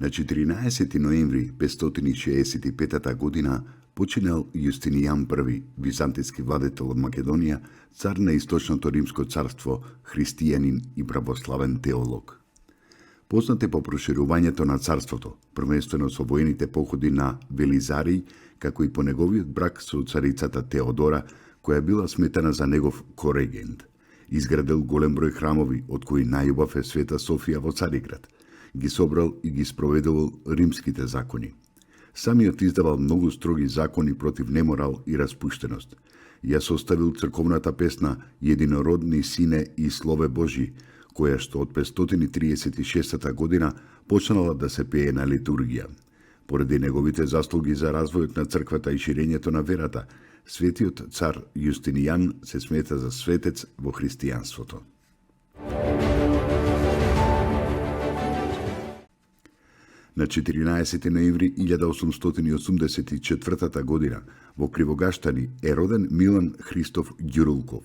На 14 ноември 565 година починал Јустинијан I, византијски владетел од Македонија, цар на Источното Римско царство, христијанин и православен теолог. Познат е по проширувањето на царството, првенствено со воените походи на Велизарий, како и по неговиот брак со царицата Теодора, која била сметана за негов корегент. Изградил голем број храмови, од кои најубав е Света Софија во Цариград. Ги собрал и ги спроведувал римските закони. Самиот издавал многу строги закони против неморал и распуштеност. Ја составил црковната песна Единородни сине и Слове Божи, која што од 536 година почнала да се пее на литургија. Поради неговите заслуги за развојот на црквата и ширењето на верата, светиот цар Јустинијан се смета за светец во христијанството. На 14 ноември 1884 година во Кривогаштани е роден Милан Христоф Ѓурулков.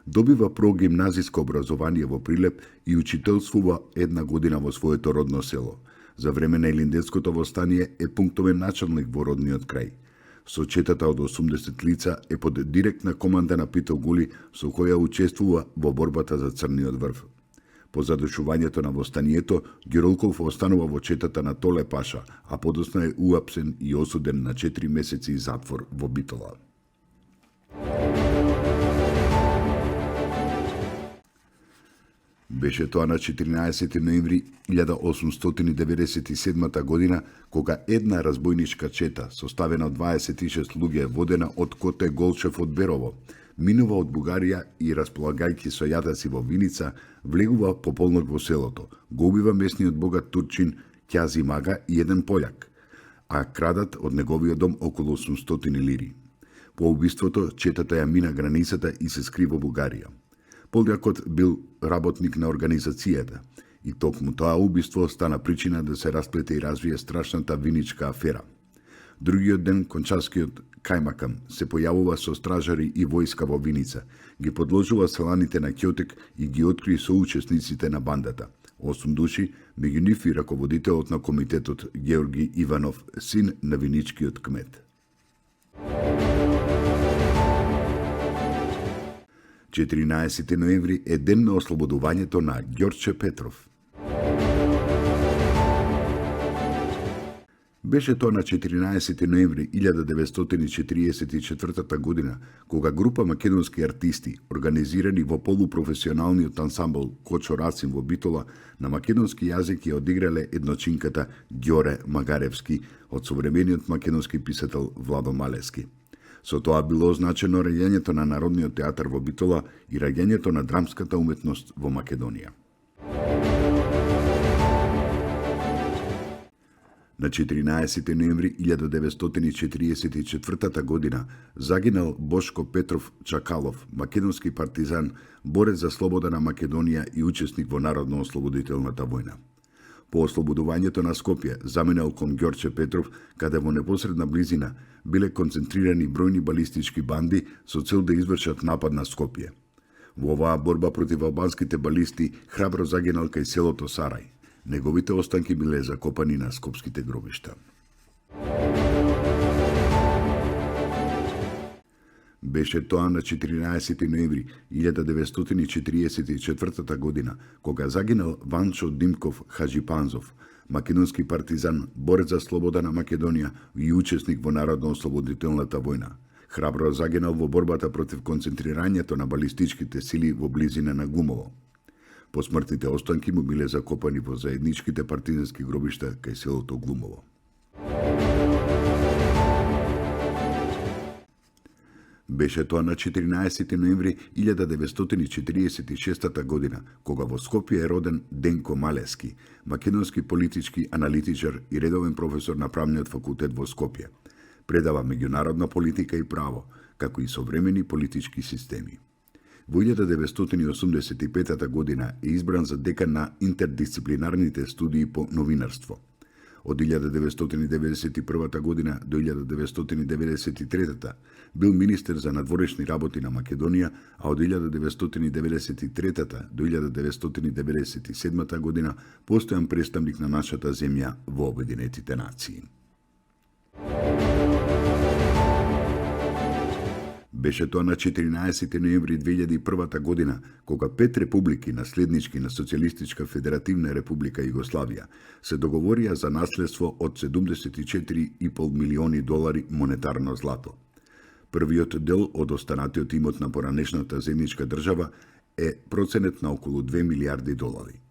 Добива прогимназиско образование во Прилеп и учителствува една година во своето родно село. За време на Илинденското востание е пунктовен началник во родниот крај. Сочетата од 80 лица е под директна команда на Пито Гули, со која учествува во борбата за Црниот врв. По задушувањето на востанието, Ѓурулков останува во четата на Толе Паша, а подоцна е уапсен и осуден на 4 месеци затвор во Битола. Беше тоа на 14 ноември 1897 година, кога една разбојничка чета, составена од 26 луѓе, водена од Коте Голчев од Берово, минува од Бугарија и, располагајќи со јатаци во Виница, влегува по полнок во селото, го убива местниот богат турчин Ќази Мага и еден пољак, а крадат од неговиот дом околу 800 лири. По убиството, четата ја мина границата и се скри во Бугарија. Пољакот бил работник на организацијата и токму тоа убиство стана причина да се расплете и развие страшната виничка афера. Другиот ден, кончарскиот Кајмакам се појавува со стражари и војска во Виница, ги подложува селаните на Ќотек и ги откри соучесниците на бандата. 8 души, меѓу нив и раководителот на комитетот Георги Иванов, син на виничкиот кмет. 14 ноември е ден на ослободувањето на Ѓорче Петров. Беше тоа на 14 ноември 1944 година, кога група македонски артисти, организирани во полупрофесионалниот ансамбл Кочо Рацин во Битола, на македонски јазик ја одиграле едночинката Ѓоре Магаревски од современиот македонски писател Владо Малески. Со тоа било означено раѓањето на Народниот театар во Битола и раѓањето на драмската уметност во Македонија. На 14 ноември 1944 година загинал Бошко Петров Чакалов, македонски партизан, борец за слобода на Македонија и учесник во Народно-ослободителната војна. По ослободувањето на Скопје заминал кон Ѓорче Петров, каде во непосредна близина биле концентрирани бројни балистички банди со цел да извршат напад на Скопје. Во оваа борба против албанските балисти храбро загинал кај селото Сарај. Неговите останки биле закопани на скопските гробишта. Беше тоа на 14 ноември 1944 година, кога загинал Ванчо Димков Хаджипанзов, македонски партизан, борец за слобода на Македонија и учесник во Народно-ослободителната војна. Храбро загинал во борбата против концентрирањето на балистичките сили во близина на Гумово. Посмртните останки му биле закопани во заедничките партизански гробишта кај селото Глумово. Беше тоа на 14 ноември 1946 година, кога во Скопје е роден Денко Малески, македонски политички аналитичар и редовен професор на Правниот факултет во Скопје. Предава меѓународна политика и право, како и современи политички системи. Во 1985 година е избран за декан на интердисциплинарните студии по новинарство. Од 1991 година до 1993 бил министер за надворешни работи на Македонија, а од 1993 до 1997 година постојан представник на нашата земја во Обединетите нации. Беше тоа на 14 ноември 2001 година, кога 5 републики, наследнички на Социјалистичка Федеративна Република Југославија, се договорија за наследство од 74,5 милиони долари монетарно злато. Првиот дел од останатиот имот на поранешната земјичка држава е проценет на околу 2 милиарди долари.